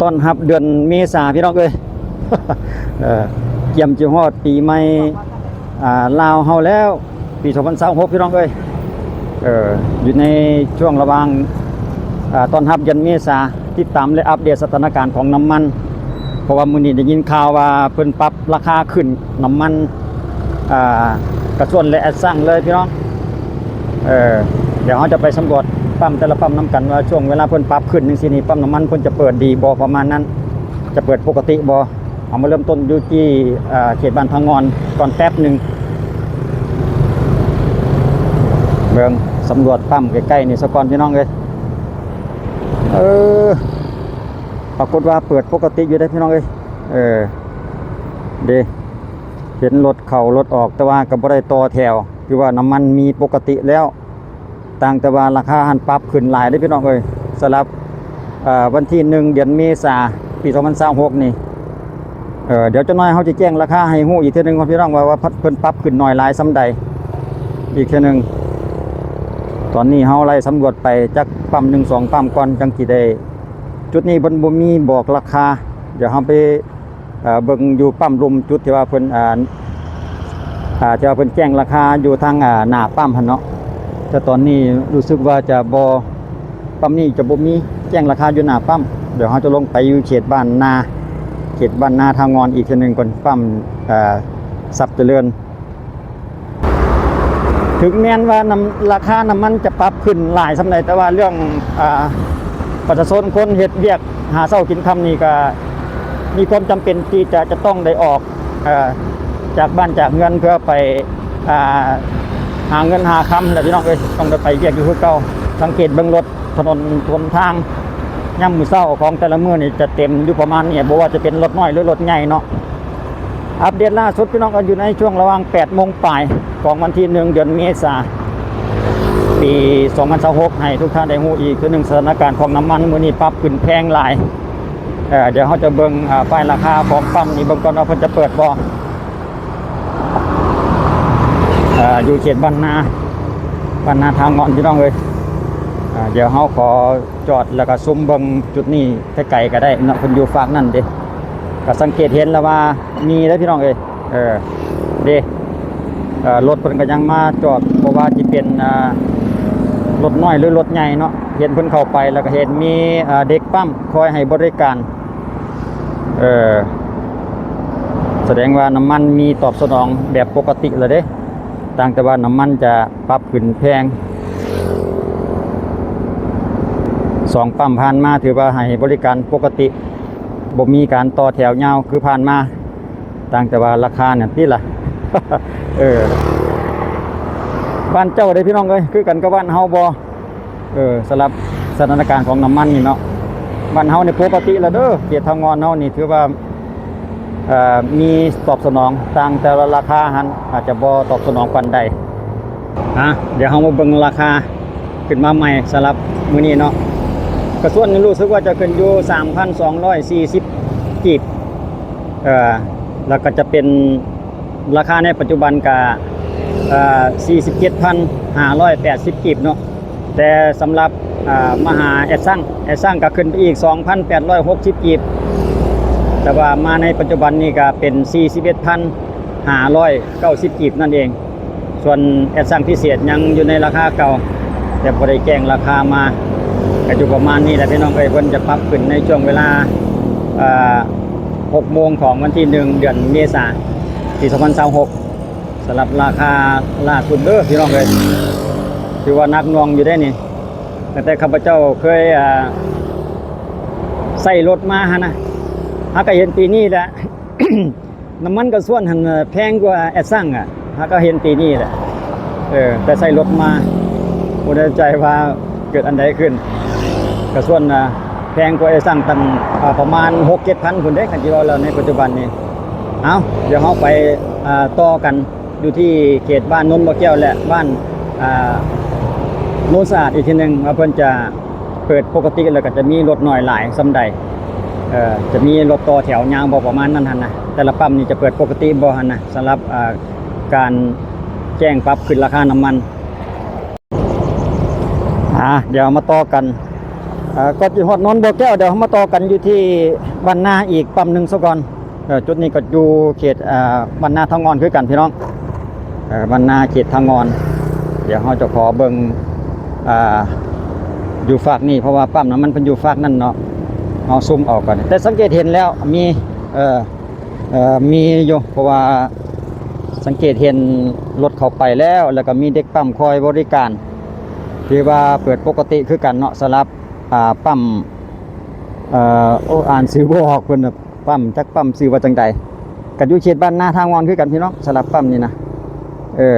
ຕ້ອນຮັບເດືອນເມສາພີ່ນ້ອງເອີຍ ເອີ ກຽມຈະຮອດປີໃໝ່ ອ່າ ລາວເຮົາແລ້ວ ປີສອງພັນຊາວຫົກ ພີ່ນ້ອງເອີຍ ເອີ ຢູ່ໃນຊ່ວງລະຫວ່າງ ອ່າ ຕ້ອນຮັບເດືອນເມສາ ຕິດຕາມ ແລະ ອັບເດດສະຖານະການຂອງນ້ຳມັນ ເພາະວ່າມື້ນີ້ໄດ້ຍິນຂ່າວວ່າເພິ່ນປັບລາຄາຂຶ້ນນ້ຳມັນ ອ່າ ກະຊວນ ແລະ ແອັດຊັງເລີຍພີ່ນ້ອງ ເອີ ດຽວເຮົາຈະໄປສຳຫຼວດປ້ຳແຕ່ລະປ້ຳນຳກັນວ່າ ຊ່ວງເວລາເພິ່ນປັບຂຶ້ນຈັ່ງຊີ້ນີ້ ປ້ຳນ້ຳມັນເພິ່ນຈະເປີດດີບໍ່ ປະມານນັ້ນ ຈະເປີດປົກກະຕິບໍ່. ເຮົາມາເລີ່ມຕົ້ນຢູ່ທີ່ ເອີ ເຂດບ້ານທາງງອນກ່ອນແປັບໜຶ່ງ ເບິ່ງ ສຳຫຼວດປ້ຳໃກ້ໆນີ້ສາກ່ອນພີ່ນ້ອງເອີຍ ເອີ ປາກົດວ່າເປີດປົກກະຕິຢູ່ເດ້ພີ່ນ້ອງເອີຍ ເອີ ເດ້ ເຫັນລົດເຂົ້າລົດອອກ ແຕ່ວ່າກໍບໍ່ໄດ້ຕໍ່ແຖວ ຖືວ່ານ້ຳມັນມີປົກກະຕິແລ້ວ ຕ່າງແຕ່ວ່າລາຄາຫັ້ນປັບຂຶ້ນຫຼາຍເດ້ພີ່ນ້ອງເອີຍ ສຳລັບ ເອີ ວັນທີໜຶ່ງ ເດືອນເມສາ ປີສອງພັນຊາວຫົກນີ້ ເອີ ດຽວຈັກໜ້ອຍເຮົາຈະແຈ້ງລາຄາໃຫ້ຮູ້ອີກເທື່ອໜຶ່ງກ່ອນພີ່ນ້ອງ ວ່າ ວ່າເພິ່ນປັບຂຶ້ນໜ້ອຍຫຼາຍສ່ຳໃດ ອີກເທື່ອໜຶ່ງ. ຕອນນີ້ເຮົາໄລ່ສຳຫຼວດໄປຈັກປ້ຳໜຶ່ງສອງປ້ຳກ່ອນ ຈັ່ງຊິໄດ້ ຈຸດນີ້ເພິ່ນບໍ່ມີບອກລາຄາ ດຽວເຮົາໄປ ເອີ ເບິ່ງຢູ່ປ້ຳລຸ່ມ ຈຸດທີ່ວ່າເພິ່ນ ອ່າ ອ່າ ທີ່ວ່າເພິ່ນແຈ້ງລາຄາຢູ່ທາງ ອ່າ ໜ້າປ້ຳຫັ້ນເນາະ ແຕ່ຕອນນີ້ຮູ້ສຶກວ່າຈະບໍ່ ປ້ຳນີ້ຈະບໍ່ມີແຈ້ງລາຄາຢູ່ໜ້າປ້ຳ ດຽວເຮົາຈະລົງໄປຢູ່ເຂດບ້ານນາ ເຂດບ້ານນາທາງງອນອີກເທື່ອໜຶ່ງກ່ອນ ປ້ຳ ເອີ ຊັບຈະເລີນ. ເຖິງແມ່ນວ່ານ້ຳ ລາຄານ້ຳມັນຈະປັບຂຶ້ນຫຼາຍສ່ຳໃດ ແຕ່ວ່າເລື່ອງ ອ່າ ປະຊາຊົນຄົນເຮັດວຽກຫາເຊົ້າກິນຄ່ຳນີ້ ກໍມີຄວາມຈຳເປັນທີ່ຈະ ຈະຕ້ອງໄດ້ອອກ ເອີ ຈາກບ້ານຈາກເຮືອນເພື່ອໄປ ອ່າ ຫາເງິນຫາຄຳແຫຼະພີ່ນ້ອງເອີຍ ຕ້ອງໄດ້ໄປວຽກຢູ່ຄືເກົ່າ. ສັງເກດເບິ່ງລົດ ຖະໜົນຫົນທາງຍາມມື້ເຊົ້າຂອງແຕ່ລະມື້ນີ້ຈະເຕັມຢູ່ປະມານນີ້ ບໍ່ວ່າຈະເປັນລົດນ້ອຍ ຫຼື ລົດໃຫຍ່ເນາະ. ອັບເດດລ່າສຸດພີ່ນ້ອງ ກໍຢູ່ໃນຊ່ວງລະຫວ່າງແປດໂມງປາຍຂອງວັນທີໜຶ່ງ ເດືອນເມສາ ປີສອງພັນຊາວຫົກ ໃຫ້ທຸກທ່ານໄດ້ຮູ້ອີກເທື່ອໜຶ່ງ ສະຖານະການຂອງນ້ຳມັນມື້ນີ້ປັບຂຶ້ນແພງຫຼາຍ. ເອີ ດຽວເຮົາຈະເບິ່ງ ອ່າ ປ້າຍລາຄາຂອງປ້ຳນີ້ເບິ່ງກ່ອນວ່າເພິ່ນຈະເປີດບໍ່. ເອີ ຢູ່ເຂດບ້ານນາ ບ້ານນາທາງງອນພີ່ນ້ອງເອີຍ. ເອີ ດຽວເຮົາຂໍຈອດ ແລ້ວກໍຊູມເບິ່ງຈຸດນີ້ໄກໆກໍໄດ້ເນາະ ເພິ່ນຢູ່ຟາກນັ້ນເດ້ ກໍສັງເກດເຫັນແລ້ວວ່າມີເດ້ພີ່ນ້ອງເອີຍ. ເອີ ເດ້ ເອີ ລົດເພິ່ນກໍຍັງມາຈອດ ບໍ່ວ່າຊິເປັນ ອ່າ ລົດນ້ອຍ ຫຼື ລົດໃຫຍ່ເນາະ ເຫັນເພິ່ນເຂົ້າໄປ ແລ້ວກໍເຫັນມີ ອ່າ ເດັກປ້ຳຄອຍໃຫ້ບໍລິການ. ເອີ ສະແດງວ່ານ້ຳມັນມີຕອບສະໜອງແບບປົກກະຕິແລ້ວເດ້ ຕ່າງແຕ່ວ່ານ້ຳມັນຈະປັບຂຶ້ນແພງ. ສອງປ້ຳຜ່ານມາຖືວ່າໃຫ້ບໍລິການປົກກະຕິ ບໍ່ມີການຕໍ່ແຖວຍາວຄືຜ່ານມາ ຕ່າງແຕ່ວ່າລາຄານັ້ນຕິລະ. ເອີ ບ້ານເຈົ້າເດ້ພີ່ນ້ອງເອີຍ ຄືກັນກັບບ້ານເຮົາບໍ່? ເອີ ສຳລັບສະຖານະການຂອງນ້ຳມັນນີ້ເນາະ ບ້ານເຮົານີ້ປົກກະຕິແລ້ວເດີ ເຂດທາງງອນເຮົານີ້ຖືວ່າ ເອີ ມີຕອບສະໜອງ ຕ່າງແຕ່ວ່າລາຄາຫັ້ນອາດຈະບໍ່ຕອບສະໜອງປານໃດ. ອ່າ ດຽວເຮົາມາເບິ່ງລາຄາຂຶ້ນມາໃໝ່ສຳລັບມື້ນີ້ເນາະ ກະຊວນນີ້ຮູ້ສຶກວ່າຈະຂຶ້ນຢູ່ສາມພັນສອງຮ້ອຍສີ່ສິບກີບ ເອີ ແລ້ວກໍຈະເປັນ ລາຄາໃນປັດຈຸບັນກະ ເອີ ສີ່ສິບເຈັດພັນຫ້າຮ້ອຍແປດສິບກີບເນາະ ແຕ່ສຳລັບ ເອີ ມະຫາແອັດຊັງ ແອັດຊັງກະຂຶ້ນໄປອີກສອງພັນແປດຮ້ອຍຫົກສິບກີບ ແຕ່ວ່າມາໃນປັດຈຸບັນນີ້ກະເປັນສີ່ສິບເອັດພັນຫ້າຮ້ອຍເກົ້າສິບກີບນັ້ນເອງ. ສ່ວນແອັດຊັງພິເສດຍັງຢູ່ໃນລາຄາເກົ່າ ແຕ່ບໍ່ໄດ້ແຈ້ງລາຄາມາ ກະຢູ່ປະມານນີ້ແຫຼະພີ່ນ້ອງເອີຍ. ເພິ່ນຈະປັບຂຶ້ນໃນຊ່ວງເວລາ ເອີ ຫົກໂມງຂອງວັນທີໜຶ່ງ ເດືອນເມສາ ປີສອງພັນຊາວຫົກ ສຳລັບລາຄາລ່າສຸດເດີພີ່ນ້ອງເອີຍ ຖືວ່າໜັກໜ່ວງຢູ່ເດ້ນີ້. ຕັ້ງແຕ່ຂ້າພະເຈົ້າເຄີຍ ອ່າ ໃຊ້ລົດມາຫັ້ນນະ ຫາກະເຫັນປີນີ້ແຫຼະ ນ້ຳມັນກະຊວນຫັ້ນແພງກວ່າແອັດຊັງອະ ຫາກະເຫັນປີນີ້ແຫຼະ ເອີ ແຕ່ໃຊ້ລົດມາ ບໍ່ແນ່ໃຈວ່າເກີດອັນໃດຂຶ້ນ ກະຊວນນະ ແພງກວ່າແອັດຊັງຕັ້ງ ອ່າ ປະມານຫົກເຈັດພັນພຸ້ນເດ້ ຄັນຊິເວົ້າແລ້ວໃນປັດຈຸບັນນີ້. ເອົາ ດຽວເຮົາໄປ ອ່າ ຕໍ່ກັນຢູ່ທີ່ເຂດບ້ານໂນນບໍ່ແກ້ວ ແລະ ບ້ານ ອ່າ ໂນນສະອາດອີກທີໜຶ່ງ ວ່າເພິ່ນຈະເປີດປົກກະຕິ ແລ້ວກໍຈະມີລົດໜ້ອຍຫຼາຍສ່ຳໃດ ເອີ ຈະມີລົດຕໍ່ແຖວຍາວບໍ່ ປະມານນັ້ນຫັ້ນນະ. ແຕ່ລະປ້ຳນີ້ຈະເປີດປົກກະຕິບໍ່ຫັ້ນນະ ສຳລັບ ອ່າ ການແຈ້ງປັບຂຶ້ນລາຄານ້ຳມັນ. ອ່າ ດຽວມາຕໍ່ກັນ ເອີ ກ່ອນຈະຮອດໂນນບໍ່ແກ້ວ ດຽວເຮົາມາຕໍ່ກັນຢູ່ທີ່ບ້ານນາອີກປ້ຳໜຶ່ງຊະກ່ອນ. ເອີ ຈຸດນີ້ກໍຢູ່ເຂດ ເອີ ບ້ານນາທາງອ່ອນຄືກັນພີ່ນ້ອງ. ເອີ ບ້ານນາເຂດທາງອ່ອນ ດຽວເຮົາຈະຂໍເບິ່ງ ອ່າ ຢູ່ຟາກນີ້ ເພາະວ່າປ້ຳນ້ຳມັນເພິ່ນຢູ່ຟາກນັ້ນເນາະ. ເຮົາຊູມເອົາກ່ອນ ແຕ່ສັງເກດເຫັນແລ້ວມີ ເອີ ເອີ ມີຢູ່ ເພາະວ່າສັງເກດເຫັນລົດເຂົ້າໄປແລ້ວ ແລ້ວກໍມີເດັກປ້ຳຄອຍບໍລິການ ຖືວ່າເປີດປົກກະຕິຄືກັນເນາະ ສຳລັບ ອ່າ ປ້ຳ ເອີ ໂອ້ ອ່ານຊື່ບໍ່ອອກ ເພິ່ນ ປ້ຳ ຈັກປ້ຳຊື່ວ່າຈັ່ງໃດ ກໍຢູ່ເຂດບ້ານນາທາງອ່ອນຄືກັນພີ່ນ້ອງ. ສຳລັບປ້ຳນີ້ນະ ເອີ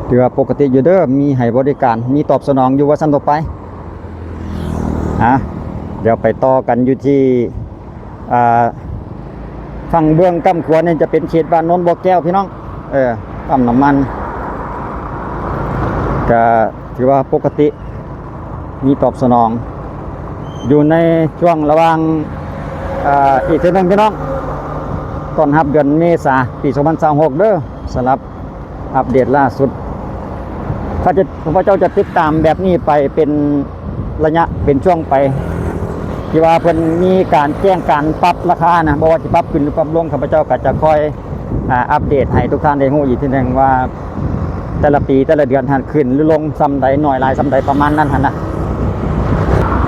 ຖືວ່າປົກກະຕິຢູ່ເດີ ມີໃຫ້ບໍລິການ ມີຕອບສະໜອງຢູ່ວ່າຊັ້ນຕໍ່ໄປ. ອ່າ ດຽວໄປຕໍ່ກັນຢູ່ທີ່ ອ່າ ຝັ່ງເບື້ອງກ້ຳຂວານີ້ຈະເປັນເຂດບ້ານໂນນບໍ່ແກ້ວພີ່ນ້ອງ. ເອີ ປ້ຳນ້ຳມັນ ກະຖືວ່າປົກກະຕິ ມີຕອບສະໜອງ ຢູ່ໃນຊ່ວງລະຫວ່າງ ເອີ ອີກເທື່ອໜຶ່ງພີ່ນ້ອງ ຕ້ອນຮັບເດືອນເມສາປີສອງພັນຊາວຫົກເດີ ສຳລັບ ອັບເດດລ່າສຸດ. ຂ້າພະເຈົ້າຈະຕິດຕາມແບບນີ້ໄປເປັນໄລຍະເປັນຊ່ວງໄປ ທີ່ວ່າເພິ່ນມີການແຈ້ງການປັບລາຄານະ ບໍ່ວ່າຊິປັບຂຶ້ນຫຼືປັບລົງ ຂ້າພະເຈົ້າກໍຈະຄອຍ ອາ ອັບເດດໃຫ້ທຸກທ່ານໄດ້ຮູ້ອີກເທື່ອໜຶ່ງວ່າ ແຕ່ລະປີແຕ່ລະເດືອນຫັ້ນຂຶ້ນຫຼືລົງສ່ຳໃດ ໜ້ອຍຫຼາຍສ່ຳໃດ ປະມານນັ້ນຫັ້ນນະ.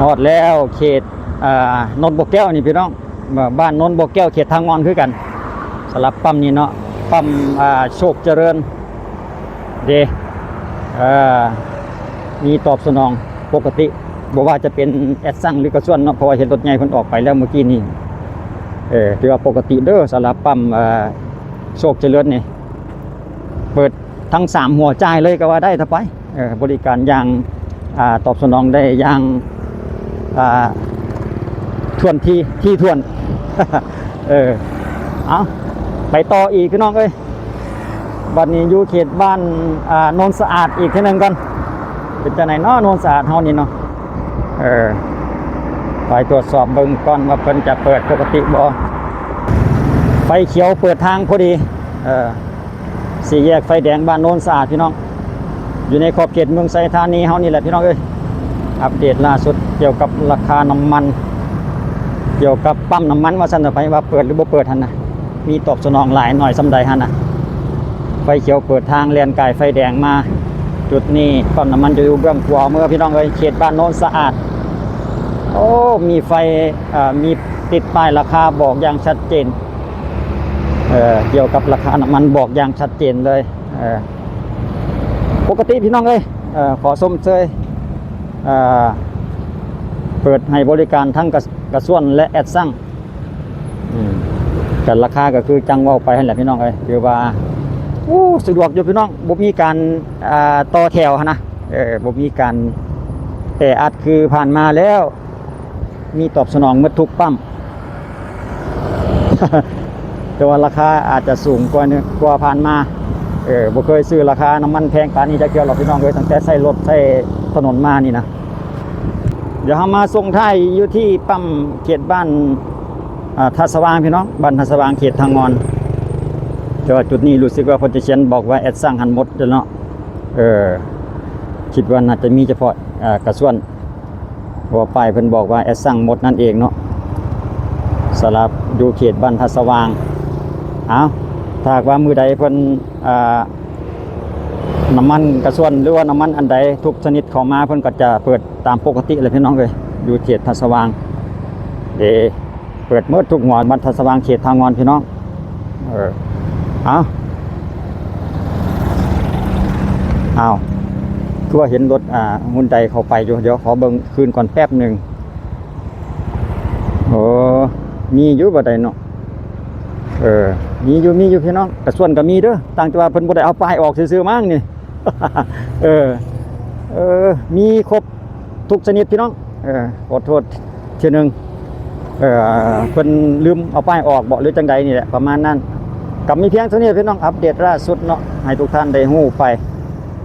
ຮອດແລ້ວເຂດ ອາ ໂນນບໍ່ແກ້ວນີ້ພີ່ນ້ອງ. ບ້ານໂນນບໍ່ແກ້ວ ເຂດທາງອ່ອນຄືກັນ ສຳລັບປ້ຳນີ້ເນາະ ປ້ຳ ອ່າ ໂຊກຈະເລີນເດ້. ເອີ ມີຕອບສະໜອງປົກກະຕິ ບໍ່ວ່າຈະເປັນແອັດຊັງ ຫຼືກະຊວນເນາະ ເພາະວ່າເຫັນລົດໃຫຍ່ເພິ່ນອອກໄປແລ້ວມື້ກີ້ນີ້. ເອີ ຖືວ່າປົກກະຕິເດີ ສຳລັບປ້ຳ ເອີ ໂຊກຈະເລີນນີ້ ເປີດທັງສາມຫົວຈ່າຍເລີຍກໍວ່າໄດ້ ຖ້າໄປ ເອີ ບໍລິການຢ່າງ ອ່າ ຕອບສະໜອງໄດ້ຢ່າງ ອ່າ ຖ້ວນທີ ຖີ່ຖ້ວນ. ເອີ ເອົາ ໄປຕໍ່ອີກພີ່ນ້ອງເອີຍ. ບັດນີ້ຢູ່ເຂດບ້ານ ອ່າ ໂນນສະອາດອີກເທື່ອໜຶ່ງກ່ອນ. ເປັນຈັ່ງໃດເນາະ ໂນນສະອາດເຮົານີ້ເນາະ? ເອີ ໄປກວດສອບເບິ່ງກ່ອນວ່າເພິ່ນຈະເປີດປົກກະຕິບໍ່. ໄຟຂຽວເປີດທາງພໍດີ ເອີ ສີ່ແຍກໄຟແດງບ້ານໂນນສະອາດພີ່ນ້ອງ ຢູ່ໃນຂອບເຂດເມືອງໄຊທານີເຮົານີ້ແຫຼະພີ່ນ້ອງເອີຍ. ອັບເດດລ່າສຸດກ່ຽວກັບລາຄານ້ຳມັນ ກ່ຽວກັບປ້ຳນ້ຳມັນວ່າຊັ້ນເຖາະ ໄປວ່າເປີດຫຼືບໍ່ເປີດຫັ້ນນະ ມີຕອບສະໜອງຫຼາຍໜ້ອຍສ່ຳໃດຫັ້ນນະ. ໄຟຂຽວເປີດທາງແລ່ນກາຍໄຟແດງມາ. ຈຸດນີ້ປ້ຳນ້ຳມັນຈະຢູ່ເບື້ອງຂວາມືພີ່ນ້ອງເອີຍ ເຂດບ້ານໂນນສະອາດ. ໂອ້ ມີໄຟ ເອີ ມີຕິດປ້າຍລາຄາບອກຢ່າງຊັດເຈນ ເອີ ກ່ຽວກັບລາຄານ້ຳມັນບອກຢ່າງຊັດເຈນເລີຍ. ເອີ ປົກກະຕິພີ່ນ້ອງເອີຍ ເອີ ຂໍຊົມເຊີຍ ເອີ ເປີດໃຫ້ບໍລິການທັງກະ ກະຊວນ ແລະ ແອັດຊັງ. ອືມ ກະລາຄາກໍຄືຈັ່ງເວົ້າໄປຫັ້ນແຫຼະພີ່ນ້ອງເອີຍ ຖືວ່າ ໂອ້ ສະດວກຢູ່ພີ່ນ້ອງ ບໍ່ມີການ ອ່າ ຕໍ່ແຖວຫັ້ນນະ ເອີ ບໍ່ມີການແອອັດຄືຜ່ານມາແລ້ວ. ມີຕອບສະໜອງໝົດທຸກປ້ຳ ແຕ່ວ່າລາຄາອາດຈະສູງກວ່າ ກວ່າຜ່ານມາ. ເອີ ບໍ່ເຄີຍຊື້ລາຄານ້ຳມັນແພງປານນີ້ຈັກເທື່ອດອກພີ່ນ້ອງເອີຍ ຕັ້ງແຕ່ໃຊ້ລົດໃຊ້ຖະໜົນມານີ້ນະ. ດຽວເຮົາມາສົ່ງທ້າຍຢູ່ທີ່ປ້ຳເຂດບ້ານ ອ່າ ທ່າສະຫວ່າງພີ່ນ້ອງ ບ້ານທ່າສະຫວ່າງເຂດທາງອ່ອນ. ແຕ່ວ່າຈຸດນີ້ຮູ້ສຶກວ່າເພິ່ນຈະຂຽນບອກວ່າແອັດຊັງຫັ້ນໝົດເດີເນາະ. ເອີ ຄິດວ່າໜ້າຈະມີສະເພາະ ເອີ ກະຊວນ ເພາະວ່າປ້າຍເພິ່ນບອກວ່າແອັດຊັງໝົດນັ້ນເອງເນາະ ສຳລັບຢູ່ເຂດບ້ານທ່າສະຫວ່າງ. ເອົາ ຖ້າຫາກວ່າມື້ໃດເພິ່ນ ອ່າ ນ້ຳມັນກະຊວນ ຫຼືວ່ານ້ຳມັນອັນໃດທຸກຊະນິດເຂົ້າມາ ເພິ່ນກໍຈະເປີດຕາມປົກກະຕິແຫຼະພີ່ນ້ອງເອີຍ ຢູ່ເຂດທ່າສະຫວ່າງເດ້. ເປີດໝົດທຸກຫົວ ບັນທັດສະຫວ່າງເຂດທ່າງ່ອນພີ່ນ້ອງ. ເອີ ເອົາ ເອົາ ຄືວ່າເຫັນລົດ ອ່າ ຮຸນໄດເຂົ້າໄປຢູ່ ດຽວຂໍເບິ່ງຄືນກ່ອນແປັບໜຶ່ງ. ໂອ້ ມີຢູ່ບໍ່ໄດ້ເນາະ. ເອີ ມີຢູ່ ມີຢູ່ພີ່ນ້ອງ ກະຊວນກໍມີເດີ ຕ່າງແຕ່ວ່າເພິ່ນບໍ່ໄດ້ເອົາປ້າຍອອກຊື່ໆ ມັ້ງນີ້. ເອີ ເອີ ມີຄົບ ທຸກຊະນິດພີ່ນ້ອງ. ເອີ ຂໍໂທດເທື່ອໜຶ່ງ ເອີ ເພິ່ນລືມເອົາປ້າຍອອກເບາະ ຫຼືຈັ່ງໃດນີ້ແຫຼະ ປະມານນັ້ນ. ກໍມີພຽງເທົ່ານີ້ພີ່ນ້ອງ ອັບເດດລ່າສຸດເນາະ ໃຫ້ທຸກທ່ານໄດ້ຮູ້ໄປ.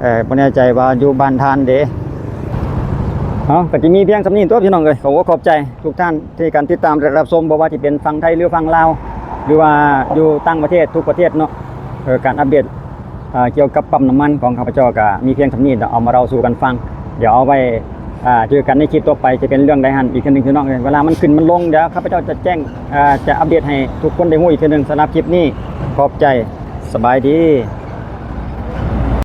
ເອີ ບໍ່ແນ່ໃຈວ່າຢູ່ບ້ານທ່ານເດ. ເອົາ ກໍຈະມີພຽງສ່ຳນີ້ຕົວະພີ່ນ້ອງເອີຍ. ຂໍຂອບໃຈທຸກທ່ານທີ່ການຕິດຕາມ ແລະ ຮັບຊົມ ບໍ່ວ່າຈະເປັນຝັ່ງໄທ ຫຼື ຝັ່ງລາວ ຫຼືວ່າຢູ່ຕ່າງປະເທດ ທຸກປະເທດເນາະ. ເອີ ການອັບເດດ ເອີ ກ່ຽວກັບປ້ຳນ້ຳມັນຂອງຂ້າພະເຈົ້າກໍມີພຽງສ່ຳນີ້ ເອົາມາເລົ່າສູ່ກັນຟັງ. ດຽວເອົາໄວ້ ອ່າ ເຈີກັນໃນຄລິບຕໍ່ໄປ ຈະເປັນເລື່ອງໃດຫັ້ນອີກເທື່ອໜຶ່ງ ພີ່ນ້ອງເອີຍ. ເວລາມັນຂຶ້ນ ມັນລົງ ດຽວຂ້າພະເຈົ້າຈະແຈ້ງ ອ່າ ຈະອັບເດດໃຫ້ທຸກຄົນໄດ້ຮູ້ອີກເທື່ອໜຶ່ງ. ສຳລັບຄລິບນີ້ ຂອບໃຈ ສະບາຍດີ.